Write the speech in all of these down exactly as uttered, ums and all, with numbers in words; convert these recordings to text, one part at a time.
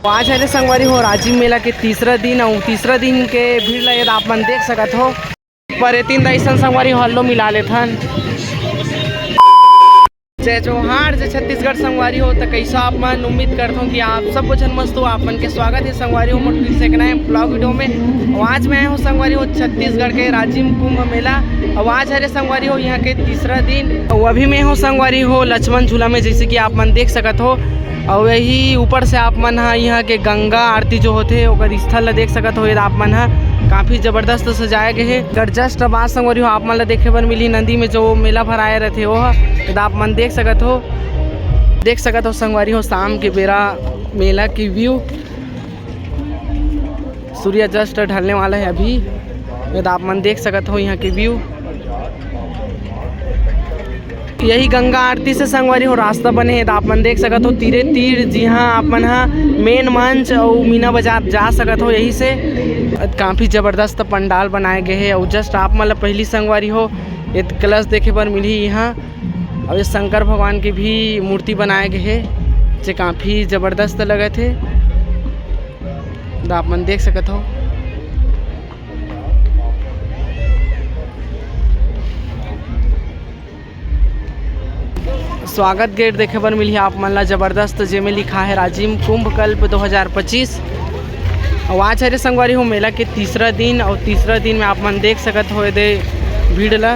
आज हरे संगवारी हो राजिम मेला के तीसरा दिन, अउ तीसरा दिन के भीड़ ला एदे आप मन देख सकत हो। पर ए तीन दाई सन संगवारी हो हल्लो मिला लेथन। जय जोहार, जय छत्तीसगढ़ संगवारी हो। त कइसो आप मन, उम्मीद करथों कि आप सब झन मस्त हो। आप मन के स्वागत हे संगवारी हो मोर फिर से एक नए vlog video में। अउ आज मैं आए हों संगवारी हो छत्तीसगढ़ के राजिम कुंभ मेला। अउ आज हरे संगवारी हो इहाँ के तीसरा दिन। अउ अभी मैं हों संगवारी हो लक्ष्मण झूला में, जइसे कि आप मन देख सकत हो। अउ यही ऊपर से आप मन ह इहाँ के गंगा आरती जो होथे ओकर स्थल ला देख सकत हो। एदे आप मन ह काफी जबरदस्त सजाए गे हे। अगर just अब आज संगवारी हो आप मन ला देखे बर मिलही नदी में जो मेला भराए रथे ओह। एदे आप मन देख सकत हो, देख सकत हो संगवारी हो शाम के बेरा मेला की view। सूर्य just ढलने वाला है अभी। एदे आप मन देख सकत हो इहाँ के view। यही गंगा आरती से संगवारी हो रास्ता बने हे, त आप मन देख सकत हो तीरे तीर जिहाँ आप मन ह main मंच अउ मीना बाजार जा सकत हो। यही से काफी जबरदस्त पंडाल बनाए गे हे। अउ just आप मन ल पहिली संगवारी हो एदे कलश देखे बर मिलही इहाँ। अउ ये शंकर भगवान के भी मूर्ति बनाए गे हे, जे काफी जबरदस्त लगत हे। त आप मन देख सकत हो। स्वागत gate देखे बर मिलही आप मन ला जबरदस्त, जेमे लिखा है राजिम कुंभ कल्प दो हज़ार पच्चीस। अउ आज हरे संगवारी हो मेला के तीसरा दिन, अउ तीसरा दिन में आप मन देख सकत हो एदे भीड़ ला।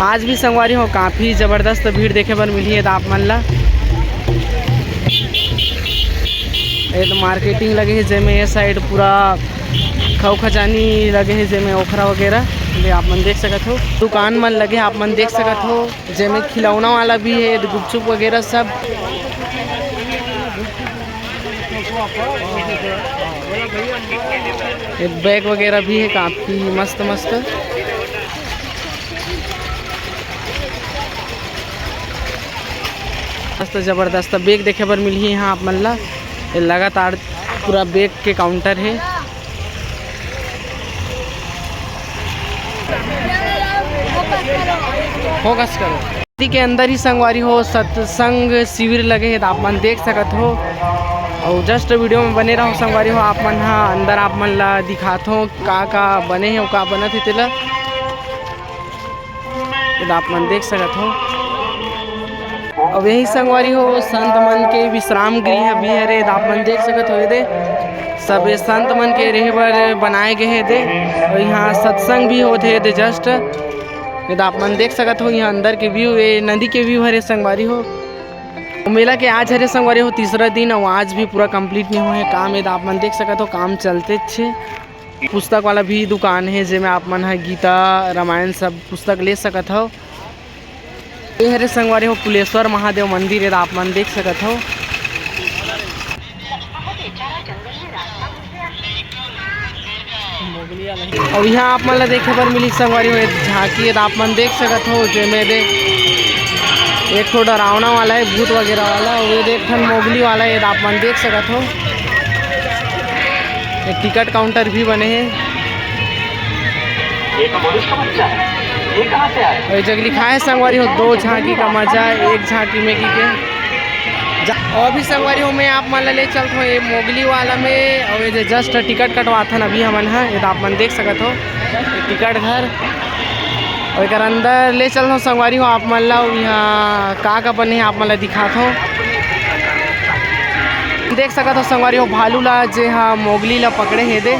आज भी संगवारी हो काफी जबरदस्त भीड़ देखे बर मिलही एदे आप मन ला। एदे marketing लगे हे, जेमे ये side पूरा खऊ खजानी लगे हे, जेमे ओखरा वगैरह, एदे आप मन देख सकत हो। दुकान मन लगे हे, आप मन देख सकत हो, जेमे खिलौना वाला भी हे, गुपचुप वगैरह सब। ये bag वगैरह भी हे, काफी मस्त मस्त। मस्त जबरदस्त bag देखे बर मिलही इहाँ आप मन ला। ये लगातार पूरा bag के counter हे। Focus करो। नदी के अंदर ही संगवारी हो सत्संग शिविर लगे हे, त आप मन देख सकत हो। अउ just video में बने रहो संगवारी हो, आप मन ह अंदर आप मन ला दिखाथों का का बने हे अउ का बनत हे तेला। एदे आप मन देख सकत हो। अब यही संगवारी हो संत मन के विश्राम गृह भी हरे, एदे आप मन देख सकत हो। एदे सब ये संत मन के रहे बर बनाए गए हे एदे, अउ इहाँ सत्संग भी होथे एदे just। एदे आप मन देख सकत हो इहाँ अंदर के view, ये नदी के view हरे संगवारी हो। मेला के आज हरे संगवारी हो तीसरा दिन, अउ आज भी पूरा complete नहीं होए हे काम। एदे आप मन देख सकत हो काम चलते छे। पुस्तक वाला भी दुकान हे, जेमे आप मन ह गीता, रामायण सब पुस्तक ले सकत हव। ये हरे संगवारी हो कुलेश्वर महादेव मंदिर, एदे आप मन देख सकत हव। अउ इहाँ आप मन ला देखे बर मिली संगवारी हो एक झांकी, एदे आप मन देख सकत हव, जेमे एदे एक ठो डरावना वाला हे, भूत वगैरह वाला, अउ एदे एक ठन मोगली वाला हे, एदे आप मन देख सकत हव। एक टिकट counter भी बने हे। ये तो मनुष्य का बच्चा है, ये कहाँ से आया? अउ ए जग लिखा हे संगवारी हो, दो झांकी का मजा, एक झांकी में की के। जा-, अउ अभी संगवारी हो, मैं आप मन ला ले चलत हव ये मोगली वाला में, अउ ये जे just टिकट कटवाथन अभी हमन ह, ये तो आप मन देख सकत हव, ये टिकट घर। अउ एकर अंदर ले चलत हव संगवारी हो आप मन ला, अउ इहाँ का का बने हे आप मन ला दिखात हव। देख सकत हव संगवारी हो भालू ला, जे हा मोगली ला पकड़े हे एदे।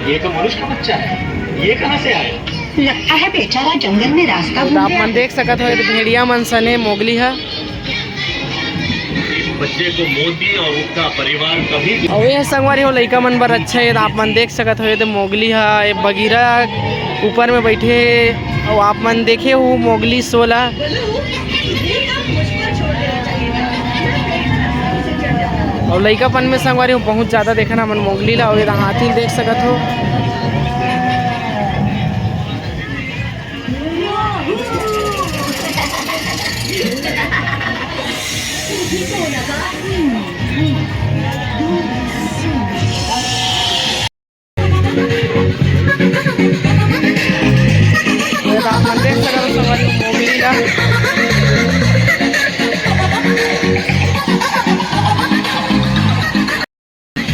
ये तो मनुष्य का बच्चा है, ये कहाँ से आया? लगता है बेचारा जंगल में रास्ता भूल गया। आप मन देख सकत हो, ये भेड़िया मन सन हे मोगली ह। बच्चे को मोती और उसका परिवार कभी भी अउ ये संगवारी हो लइका मन बर अच्छा हे, आप मन देख सकत हो, ये तो मोगली ह, ये बगीरा ऊपर में बैठे हे। अउ आप मन देखे हो मोगली शो ला। अउ लइकापन में संगवारी हो बहुत ज्यादा देखन हमन मोगली ला, अउ ये हाथी ल देख सकत हो।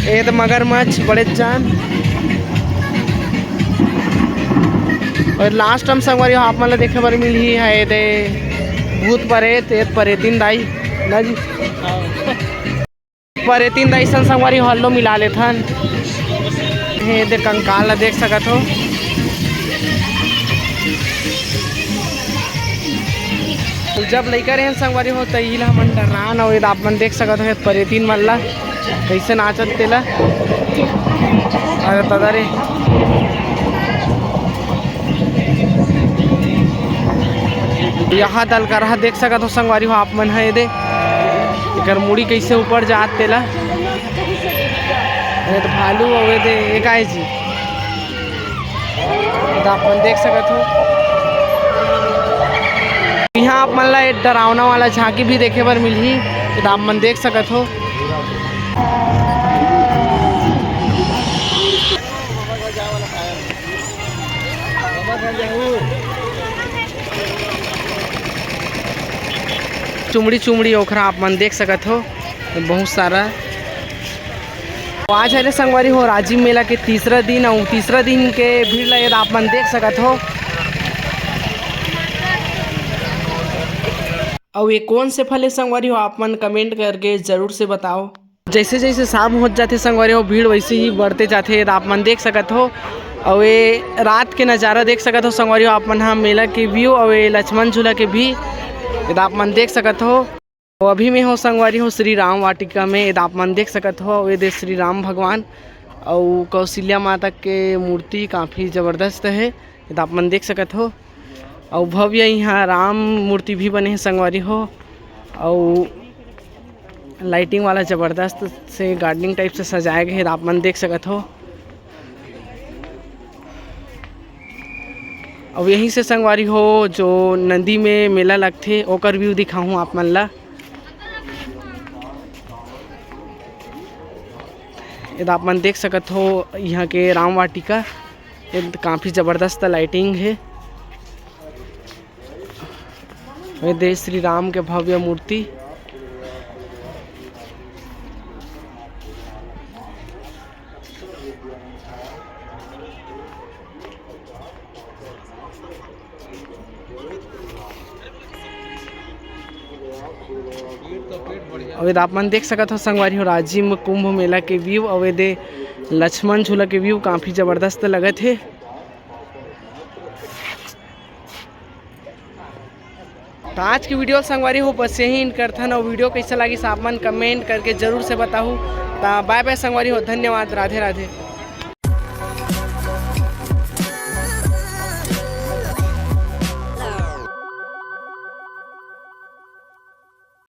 ए त मगरमच्छ बड़े जान। अउ last time संगवारी हो आप मन ला देखे बर मिलही हे ए दे भूत परेत, ए परेतिन दाई ना जी। परेतिन दाई सन संगवारी हो हल्लो मिला लेथन। ए दे कंकाल ला देख सकत हो। जब लइका रहेन संगवारी हो त इला हमन डरान अउ ए दे आप मन देख सकत हो परेतिन मन ला। कइसे नाचत तेला। अरे तदा रे। यहाँ दलकरहा देख सकत हो संगवारी हो आप मन ह ए दे। एकर मुड़ी कइसे ऊपर जात तेला। अरे त भालू अउ ए दे, ए काय जी? त आप मन देख सकत हो। यहाँ आप मन ला एक डरावना वाला झांकी भी देखे बर मिलही। त आप मन देख सकत हो। चुमड़ी चुमड़ी ओखरा आप मन देख सकत हो, बहुत सारा। आज हरे संगवारी हो राजिम मेला के तीसरा दिन, अउ तीसरा दिन के भीड़ ला ये आप मन देख सकत हो। अउ ये कौन से फल हे संगवारी हो, आप मन comment करके जरूर से बताओ। जैसे जैसे शाम होत जाथे संगवारी हो, भीड़ वैसे ही बढ़ते जाथे, ये आप मन देख सकत हो। अउ ये रात के नज़ारा देख सकत हो संगवारी हो, आप मन ह मेला के view अउ ये लक्ष्मण झूला के भी ये आप मन देख सकत हो। अउ अभी मैं हो संगवारी हो श्री राम वाटिका में, ये आप मन देख सकत हो, ये दे श्री राम भगवान अउ कौशल्या माता के मूर्ति काफ़ी ज़बरदस्त हे। ये आप मन देख सकत हो। अउ भव्य यहाँ राम मूर्ति भी बने हे संगवारी हो। अउ lighting वाला जबरदस्त से gardening type से सजाए गए हे, आप मन देख सकत हो। अउ यहीं से संगवारी हो, जो नदी में मेला लगथे, ओकर view दिखाहूँ आप मन ला। ये आप मन देख सकत हो, यहाँ के राम वाटिका। ये काफ़ी ज़बरदस्त lighting हे। ये दे श्री राम के भव्य मूर्ति। अउ ये आप मन देख सकत हो संगवारी हो, राजिम कुंभ मेला के view, अउ ये दे लक्ष्मण झूला के view काफ़ी ज़बरदस्त लगत हे। त आज के video संगवारी हो बस यही end करथन, अउ video कैसे लागिस आप मन comment करके जरूर से बताहू। त bye bye संगवारी हो, धन्यवाद, राधे राधे।